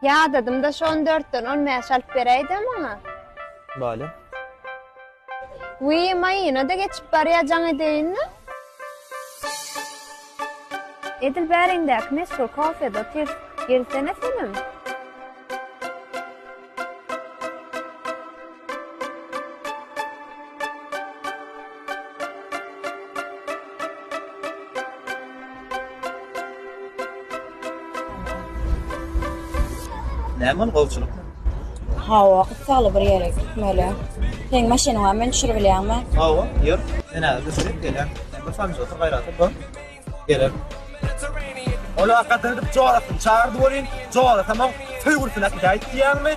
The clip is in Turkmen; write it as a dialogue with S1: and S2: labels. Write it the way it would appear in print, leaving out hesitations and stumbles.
S1: Ýadadym-da şu on dörtden on bäş alyp beräý-dä maňa.
S2: Bale.
S1: Wiý, Maýyna-da geçip barýa, jaň edeýin-le. Edil bäriňdäki meşhur kofede otyrys. Gelsene senem.
S2: Näme ol gowçulykmy?
S3: Hawa, gyssagly bir ýere gitmeli. Seň maşynyň bar, meni düşürip bilýäňmi?
S2: Hawa, ýör. Men häzir düşürip gelýän. Sen bir sanjy otur, gaýrat et, bor. Geler. Ol hakykatdan edip jorasyny çagyrdy welin, jorasam oň söýgülisini äkidäýdi diýýäňmi?